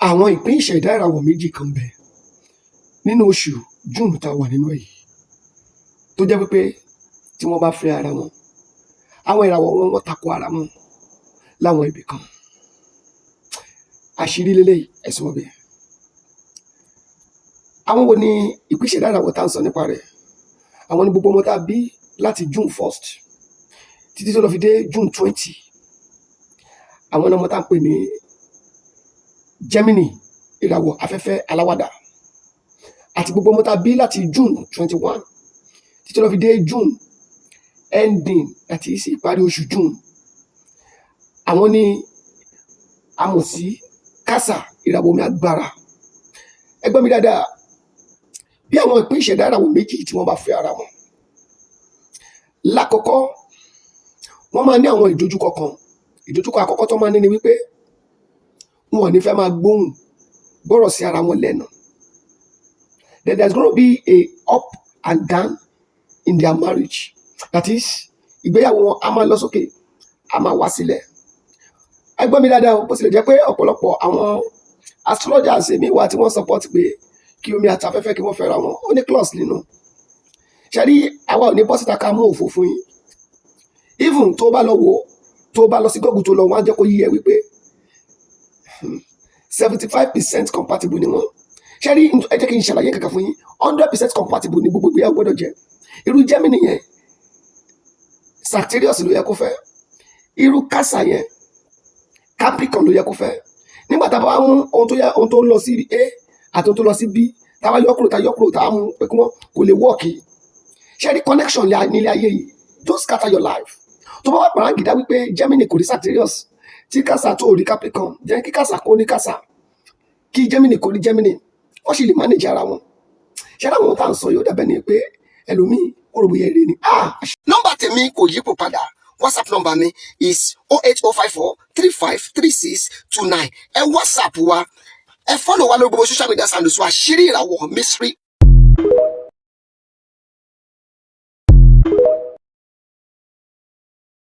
Àwọn ìpín ìṣẹ̀dá ìràwọ̀ méjì kan bẹ nínú oṣù June tá a wà nínú ẹ̀ yìí, tó jẹ́ wípé tí wọ́n bá fẹ́ ara wọn, àwọn ìràwọ̀ wọn, wọ́n tako ara wọn láwọn ibì kan. Àṣírí lélẹ́yìí, ẹ̀sùn ọbẹ̀. Àwọn wo ni ìpín ìṣẹ̀dá ìràwọ̀ tá à ń sọ nípa rẹ̀? Àwọn ni gbogbo ọmọ tá a bí láti June 1st títí tó lọ fi dé June 20. Àwọn ọmọ tá à ń pè ní Gemini, ìràwọ̀ afẹ́fẹ́ aláwàdà, àti gbogbo ọmọ tá a bí láti June 21 títí lọ fi dé June ending àti sí ìparí oṣù June. Àwọn ni a mọ̀ sí Cancer, ìràwọ̀ omi agbára. Ẹ gbọ́ mi dáadáa, bí àwọn ìpín ìṣẹ̀dá ìràwọ̀ méjì tí wọ́n bá fẹ́ ara wọn, lákọ̀ọ́kọ́, wọ́n máa ní àwọn ìdojúkọ kan. Ìdojúkọ àkọ́kọ́ tó máa ní ni wípé wọn ò ní fẹ́ máa gbóhùn gbọ́rọ̀ sí ara wọn lẹ́nu. Then there's gonna be a up and down in their marriage, that is, ìgbéyàwó wọn a máa lọ sókè, a máa wá sílẹ̀. Ẹ gbọ́ mi dáadáa o, bó tilẹ̀ jẹ́ pé ọ̀pọ̀lọpọ̀ àwọn astrologers èmi wà tí wọ́n support pé kí omi àti afẹ́fẹ́ kí wọ́n fẹ́ra wọn, ó ní clause nínú. Ṣe rí, àwa ò ní bọ́ síta ká mú òfò fún yín. Even tó bá lọ wò ó, tó bá lọ sí Google tó lọ, wọ́n á jẹ́ kó yí ẹ wípé 75% compatible ni wọ́n. Ṣe rí, ẹ jẹ́ kí n ṣàlàyé kankan fún yín. 100% compatible ni gbogbo ìgbéyàwó gbọ́dọ̀ jẹ́. Irú Gemini yẹn, Sagittarius ló yẹ kó fẹ́. Irú Cancer yẹn, Capricorn ló yẹ kó fẹ́. Nígbà tá a bá mú ohun tó yẹ, ohun tó ń lọ sí A àti ohun tó lọ sí B, tá a bá yọ kúrò, tá a yọ kúrò, tá a mú pé kí wọ́n kò lè work. Ṣe rí, connection nílé ayé yìí, don't scatter your life. Tó bá wà pàrọ̀ǹgìdá wípé Gemini kò rí Sagittarius, tí Cancer tó rí Capricorn, jẹ́ kí Cancer kó ní Cancer, kí Gemini kò rí Gemini, wọ́n sì lè manage ara wọn. Ṣé àwọn tá à ń sọ yóò dàbẹ́ ni pé ẹlòmíì ó rò bóyá eré ni. Ah! Nọ́mbà tèmi kò yípo padà. WhatsApp nọ́mbà mi is 08054353629. Ẹ WhatsApp wa, ẹ follow wa lórí gbogbo social media handles wa, Àṣírí Ìràwọ̀ Mystery.